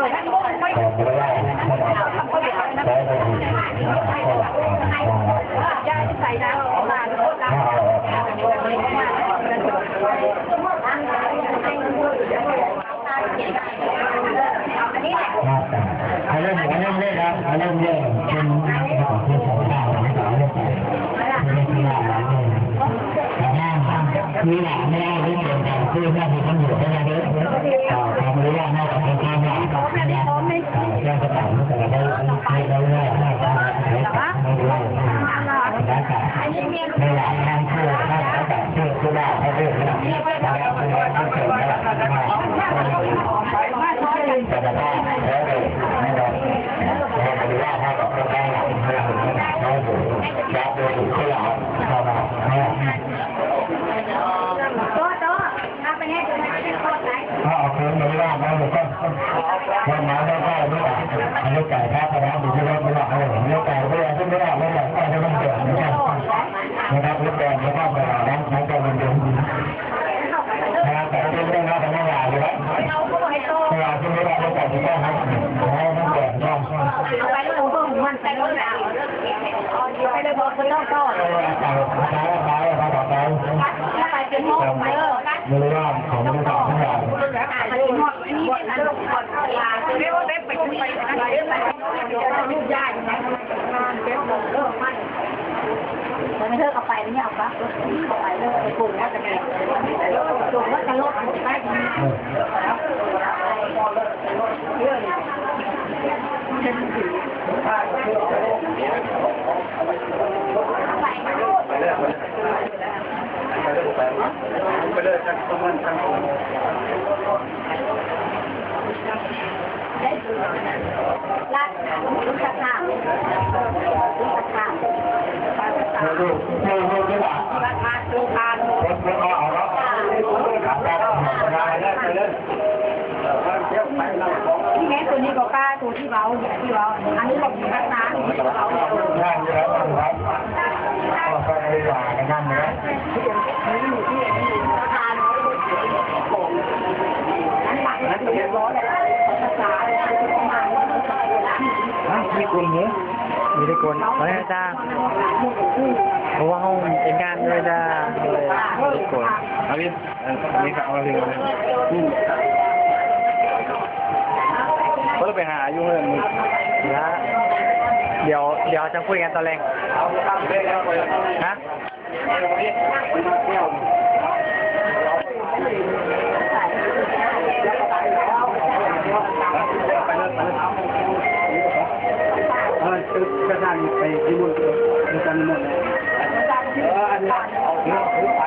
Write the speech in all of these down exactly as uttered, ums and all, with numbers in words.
ของบริวารนะครับ ขอให้บริวารนะครับ ครับ เอาเริ่ม เอาเริ่มเลยครับ เอาเริ่มเลย เป็นของผู้สองข้างของสาวเลือกไป เป็นเวลาหลายเดือน แต่ว่าคือหลังไม่ได้เรื่องเดียวกัน คือแม่เป็นตำรวจได้ไหม อ่า ทำเรื่องนอกจากข้างหน้า อ่า แจ้งสถานที่แต่ละได้ ได้ ได้ ได้ ได้ ได้ ได้ ได้ ได้ ได้ ไม่อยากนั่งคู่ นั่งแล้วแบบเพื่อนคู่บ้านเขาเรียกว่า แต่ละคนต้องเกิดระดับที่มาก แต่ละบ้านแล้วแต่นะครับ แล้วปฏิบัติให้กับคนด้านหลังให้เราเห็นว่าเขาอยู่รับโดยถูกที่เราเข้ามาเนี่ย โต๊ะ โต๊ะ เอาไปให้ดูนะ โต๊ะไหน ถ้าเอาคืนไม่ได้นะ มันก็ ความหมายก็ได้ไม่ได้ อันนี้จ่ายค่าพนันอยู่ที่รถไม่ได้ เออ ไม่จ่ายไม่ได้ ไม่ได้ ไม่จ่ายก็จะต้องเดือดเหมือนกัน นะครับ รถแดงก็ต้องไปหาร้านขายของเดิมๆ นะครับ แต่ก็ไม่ได้รับพนักงานอยู่แล้ว เวลาที่ไม่ได้ก็จ่ายที่ต้องนะ ขอให้มันเดือดร้อน เอาไปเลย เพิ่มมันไปเลยนะ ไปเลย บอกคนต้องต่อ เออ จ่าย จ่าย จ่าย จ่าย จ่าย ไปเป็นหม้อไปเลย บริวารของบริษัททั้งหลาย อันนี้เป็นอันก่อนลา เรียกว่าได้ไปคุยกันนะ เดี๋ยวลูกยายนะ มันเลิกเอาไปเนี่ย เอาปะเอาไปเลย ไปปลูกว่าจะไง ปลูกว่าจะลดไป ไปเลย ไปเลย ไปเลย ทั้งสองวัน ทั้งสองวัน รัฐ รู้จักค่ะ รู้จักค่ะ เออ ลูก ลูก ลูก นี่ล่ะ รัฐมา ลูกมา ลูก คน คนเอา เอาเนาะ ค่ะ ถามได้ ถามได้ ได้ ไปเลย ที่แม่ตัวนี้ก็กล้า ตัวที่เว้าเนี่ย ที่เว้า อันนี้ก็มีรักษา ที่เว้า งานอยู่แล้วครับ ก็ไปในป่าในนั่นนะ ฮะ มีคนเหรอ มีแต่คน เอาให้จ้า เพราะว่าห้องเป็นงานด้วยจ้า เลยมีแต่คน เอาวิน เออ มีข่าวมาถึง อืม ก็เลยไปหาอยู่เพื่อนมึง นะ เดี๋ยว เดี๋ยวจะคุยกันตอนแรง ฮะ เออ คือกระดานไปที่นู่น คือกันหมดเลย เออ อันนี้เอาไป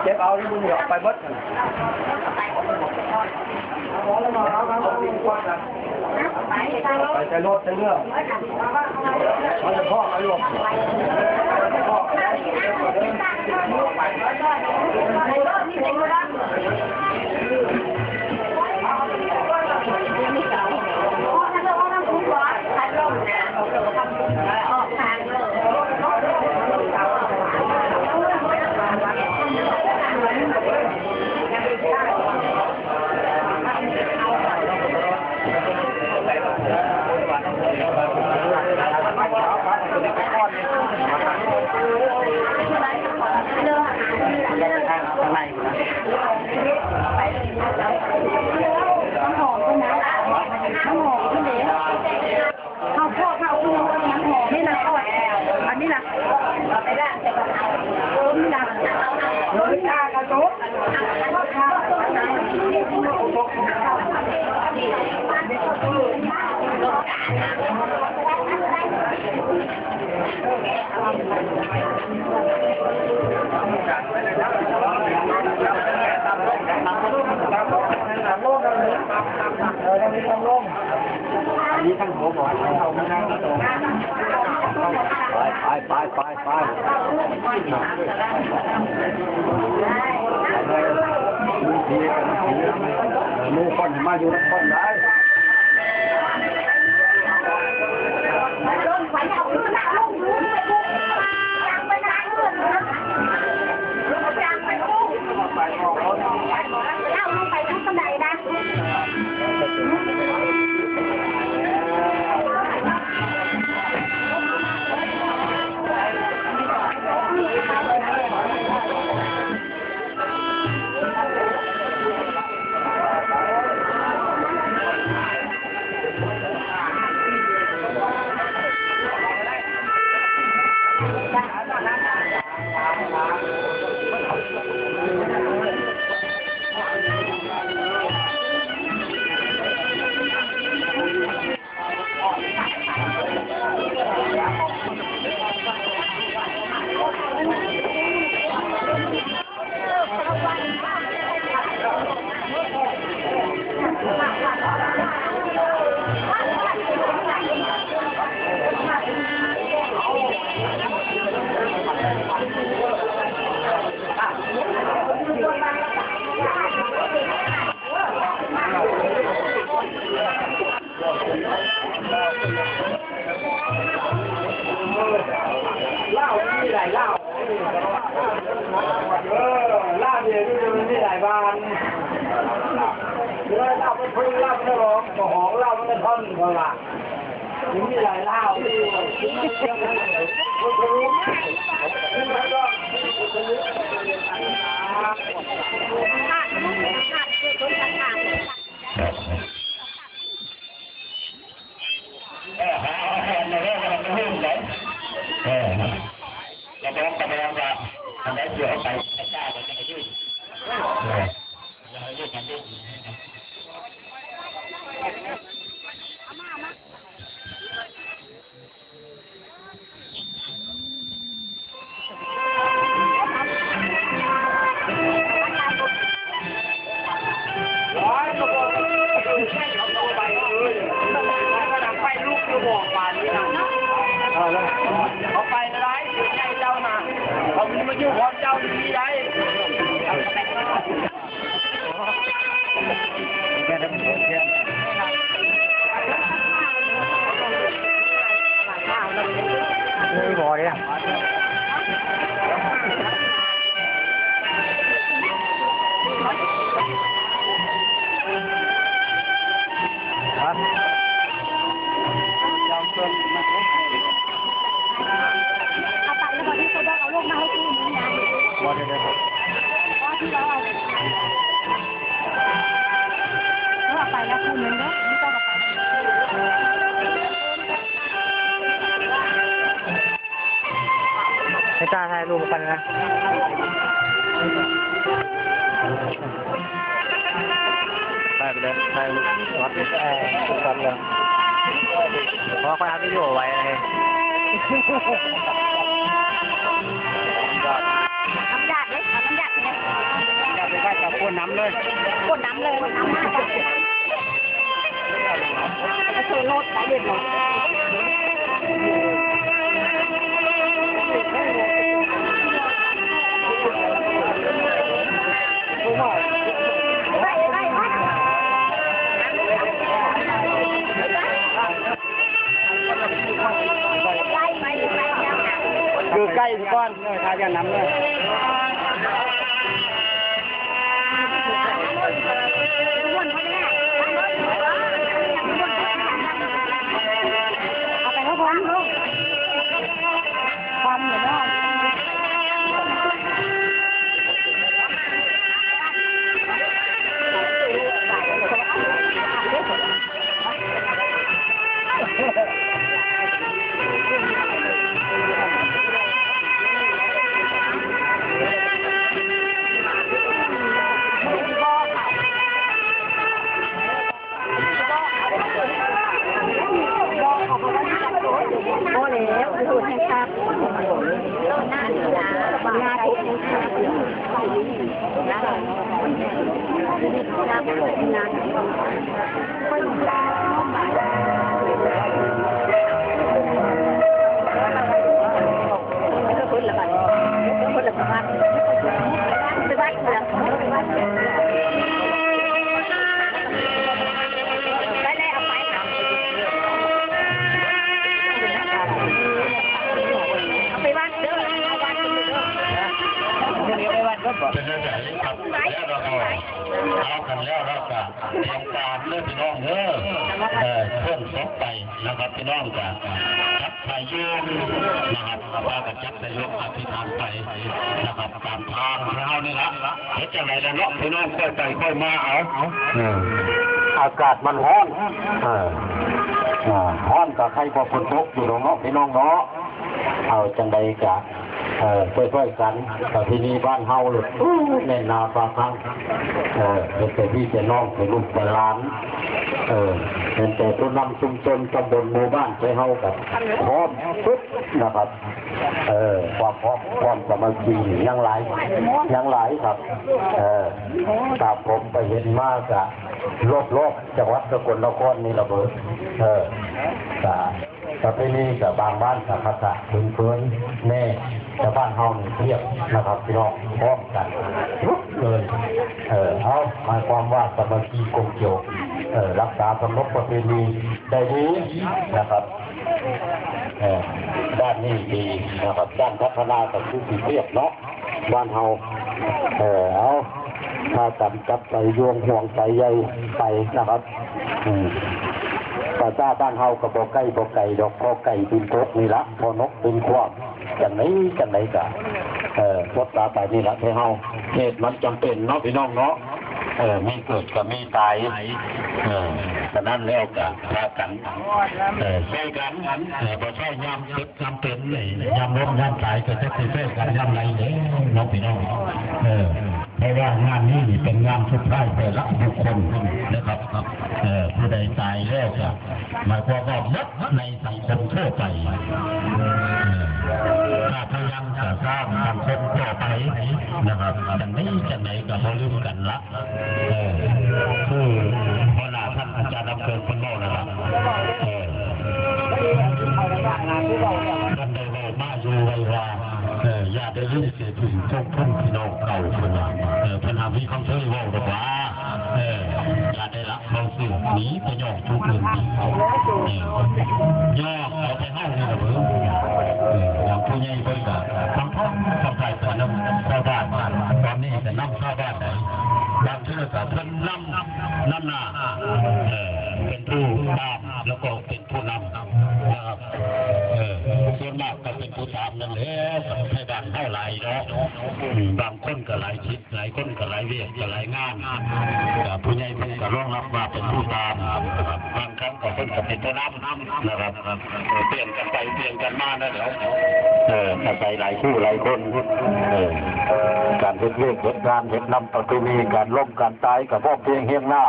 เก็บเอาที่มึงเดี๋ยวไปเบิด ไปแต่รถแต่เรือ มันจะพอกอารมณ์ ข้าวโพดข้าวโพดน้ำหอมนี่นะ อันนี้นะ นี่นะ อันนี้ท่านหัวบอดเอามานั่งตรง ไปไปไปไปไป หมู่คนมาอยู่นครได้ เหล้ามีหลายเหล้า เออ เหล้าเนี่ยมันมีหลายบาน เหล้ามันพึ่ง เหล้ามันร้อง ก็หอง เหล้ามันท่อน เพราะว่ามันมีหลายเหล้า เออ หาเอาแทนมาเลย มันไม่รู้ไหน เออ กระบองกระบองละ อันไหนเสือเอาไป กระจ้ามันจะไปยื่น เออ อย่าให้ยื่นมันยื่น เอาละ เขาไปร้ายเสียใจเจ้านะ เขาไม่มาอยู่พร้อมเจ้าอยู่นี่ได้ นี่บ่เนี่ย ฮะ เอาไปแล้วบอกที่เขาบอกเอาลูกมาให้คู่นี้นะ บ่ได้เลย เพราะที่เราเอา เอาไปแล้วคู่นึงเด้อ ไม่ต้องเอาไป ให้ตาถ่ายรูปกันนะ ถ่ายไปเลย ถ่ายรูปวัด เอ่อ ทุกคนเลย เพราะว่าเขาอัดวิดีโอไว้ไง น้ำยาดเลย เอาน้ำยาดไปเลย อย่าไปไหว้กับคนน้ำเลย คนน้ำเลย น้ำยาด โซโล่สายเลือดหมอ อยู่ใกล้สิก่อน เออ ทายาน้ำเลย เอาไปแล้วพร้อมลูก พร้อมอยู่เนาะ ไปวัดเด้อ เอาวัดเด้อ เป็นจังได๋ครับ แล้วเราก็เอากันแล้วเราก็เตรียมการเด้อพี่น้องเด้อ เอ่อ เคลื่อนศพไปนะครับ พี่น้องก็จัดไปยืนนะครับ ว่ากันจัดไปยกอธิษฐานไปนะครับ ตามทางของเฮานี่ละ เฮ็ดจังได๋ล่ะเนาะ พี่น้องค่อยไปค่อยมาเอา เออ อากาศมันร้อน เออ อ่า ร้อนก็ใครบ่ฝนตกอยู่ดอกเนาะ พี่น้องเนาะ เอาจังใด๋กะ เอ่อ ช่วยๆ กัน ประเพณีบ้านเฮาโลด อู้ แน่นหนาฝาคัง เอ่อ เป็นแต่พี่แต่น้อง เป็นลูกเป็นหลาน เอ่อ เป็นแต่ผู้นำชุมชน ตำบล หมู่บ้าน ไทเฮากะพร้อมสุดนะครับ เอ่อ ความพร้อม ความสามัคคียังหลาย ยังหลายครับ เอ่อ ตามผมไปเห็นมากะ รอบๆ จังหวัดสกลนครนี่ละเบิด เอ่อ กะ ประเพณีกับบางบ้านกับภาษาพื้นๆ แน่ แต่บ้านเฮานี่เพียบนะครับ พี่น้อง พร้อมกันทุกเลย เออ เอา หมายความว่าสามัคคีกลมเกลียว เออ รักษาเคารพประเพณีได้ดีนะครับ เออ ด้านนี้ดีนะครับ ด้านพัฒนาก็คือสิเพียบเนาะ บ้านเฮา เออ เอา พากันจับใส่ยวงห่วงใส่ใยไปนะครับ อืม ภาษาบ้านเฮาก็บ่ใกล้บ่ไกลดอก พอไก่บินตกนี่ละ พอนกบินคว่ำ จังได๋จังได๋กะ เอ่อ สดตาไปนี่ละ ไทเฮา เหตุมันจำเป็นเนาะพี่น้องเนาะ เออ มีเกิดก็มีตาย เออ ฉะนั้นแล้วก็พากัน เออ ช่วยกัน เออ บ่ใช่ยามเจ็บยามเป็น ยามล้มยามตายก็จะสิช่วยกันยามใด๋เด้เนาะพี่น้อง เออ เพราะว่างานนี้นี่เป็นงานสุดท้ายแต่ละบุคคลนะครับ เอ่อ ผู้ใดตายแล้วก็หมายความว่าหมดในสังคมทั่วไป เอ่อ ถ้าพยายามจะสร้างสังคมต่อไปนะครับ จังใด๋จังใด๋ก็บ่ลืมกันละ เออ คือหัวหน้าท่านอาจารย์ดำเกิงเพิ่นเว้านั่นล่ะ เออ เพิ่นได้เว้ามาอยู่ไว้ว่า เออ อย่าได้ลืม เสียถึงพวกเพิ่นพี่น้องเก่าเพิ่นว่า เออ เพิ่นหามีคำเชิญเว้าดอกว่า เออ อย่าได้ละเว้าซื่อหนีไปย่องผู้อื่นดี เออ ย่องเอาไปเฮานี่ล่ะเบิ่ง เออ อย่างผู้ใหญ่เพิ่นก็สำคัญสำคัญไปนำชาวบ้าน ตอนนี้ก็นำชาวบ้านได้ บางเทื่อก็เพิ่นนำ นำหน้า เออ เป็นผู้ตาม แล้วก็เป็นผู้นำนะครับ เออ ส่วนมากก็เป็นผู้ตามนั่นแหละ ไทบ้านเฮาหลายเนาะ อืม บางคนก็หลายทิศ หลายคนก็หลายเวียก ก็หลายงาน ก็ผู้ใหญ่เพิ่นก็รองรับว่าเป็นผู้ตาม บางครั้งก็เพิ่นก็เป็นผู้นำนะครับ เออ เปลี่ยนกันไปเปลี่ยนกันมานั่นแหละ เออ อาศัยหลายคู่หลายคน เออ การเฮ็ดเวียกเฮ็ดงาน เฮ็ดนำประเพณี การล้มการตายก็พร้อมเพรียงเฮียงหน้า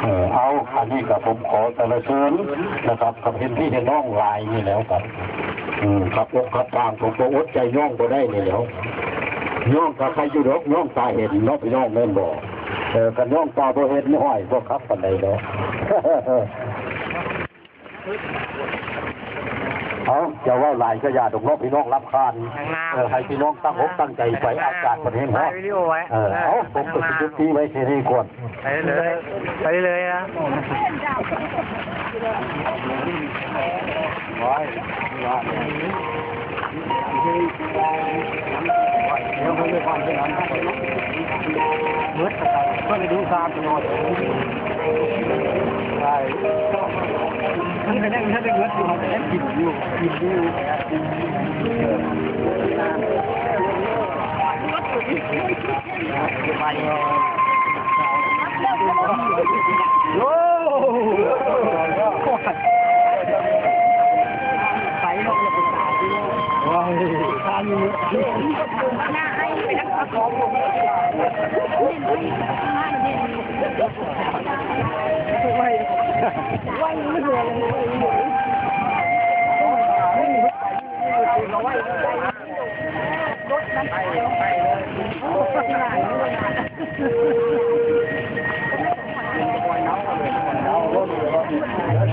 เออ เอา อันนี้ก็ผมขอสรรเสริญนะครับ กับเห็นพี่เห็นน้องหลายนี่แล้วครับ อืม ขับอกขับทางผมก็อดใจย่องบ่ได้นี่แหล้ว ย่องก็ใครอยู่ดอก ย่องตาเห็นเนาะพี่น้องแม่นบ่ เออ คันย่องตาบ่เห็นนี่ห้อยบ่ขับปานใดดอก เอา จะเว้าหลายก็อย่าดอกเนาะ พี่น้องรำคาญ ข้างหน้า เออ ให้พี่น้องตั้งอกตั้งใจไป ข้างหน้า อากาศมันแห้งร้อน ถ่ายวิดีโอไว้ เออ เอา ผมก็สิยุติไว้แค่นี้ก่อน ไปเลย ไปเลยนะ เบิดนะครับ ก็เลยดูตามตลอด ใช่ มันก็ยัง มันก็ยังเบิดอยู่ มันก็ยังกินอยู่ กินอยู่ โอ้ ไปเนาะ อย่าไปตายเนาะ ว้าว ทานอยู่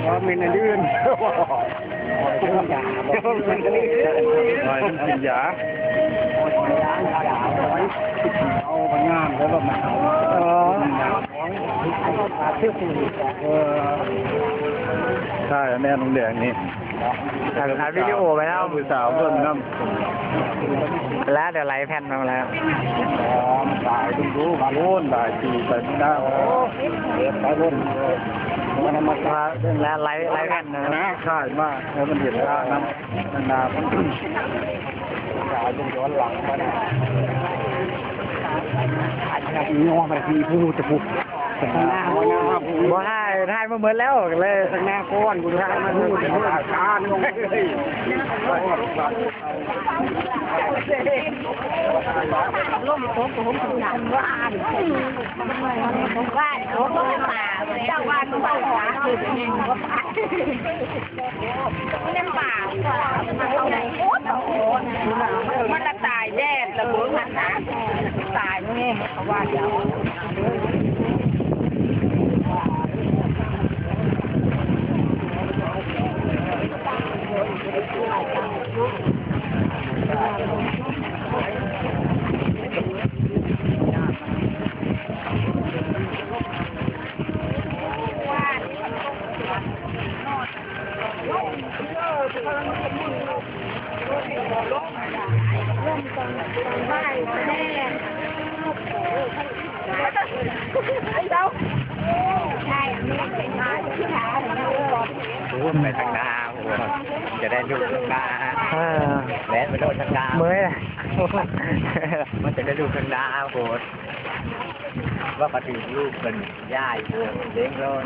ว่าเป็นอันอื่น ว่ามันกินยา เอามันงามแล้วก็มาเอา เออ เออ ใช่ แม่น้องแดงนี่ ถ่าย ถ่ายวิดีโอไว้แล้ว ผู้สาวเพิ่นนำ แล้วเดี๋ยวไลฟ์แผ่นมาแล้ว อ๋อ มันตาย ดูดู มาโน่น ตายขี่ไปข้างหน้า โอ้ เดี๋ยวไปโน่น มันมา แล้วไลฟ์ ไลฟ์แผ่นนะ นะ ใช่ มาก แล้วมันเห็นหน้านะ นานๆ ตาย ย้อนหลังมานะ อันนี้ย้อนมาที่ผู้จะผู้ ข้างหน้า บ่ถ่าย ถ่ายมาหมดแล้ว เลย ข้างหน้าก่อน กูถ่ายมาพูด ข้างหน้า ลงโต๊ะผมทำงานบ้าน บ้าน โต๊ะบ้าน เจ้าบ้าน บ้าน บ้าน เล่นป่า มันละตายแดดละเบิ่งหันหา ตายแม่เขาว่าเดี๋ยว โอ้ย ไปทางหน้า โอ้ย จะได้ลูกข้างหน้า เออ แล่นไปโดนทางหน้า เมื่อยอะ มันจะได้ลูกข้างหน้า โอ้ย ว่าปฏิรูปเป็นย่ายเลี้ยงรอด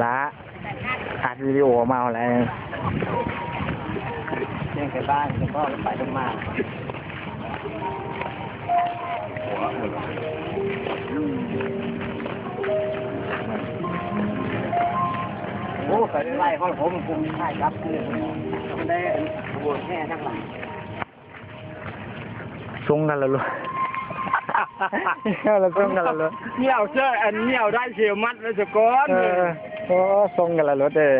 ละ อัดวิดีโอมาเอาอะไร เลี้ยงไปบ้าน แล้วก็ไปลงมา โอ้ ไปไล่ห้องผม ผมถ่ายครับ ได้บวชแม่ทั้งหลัง ส่งกันแล้วลูก แล้วส่งกันแล้วลูก เนี่ยเอาเสื้ออันเนี่ยเอาได้เสียมัดไว้ซะก่อน เออ โอ้ ส่งกันแล้วลูกเด้อ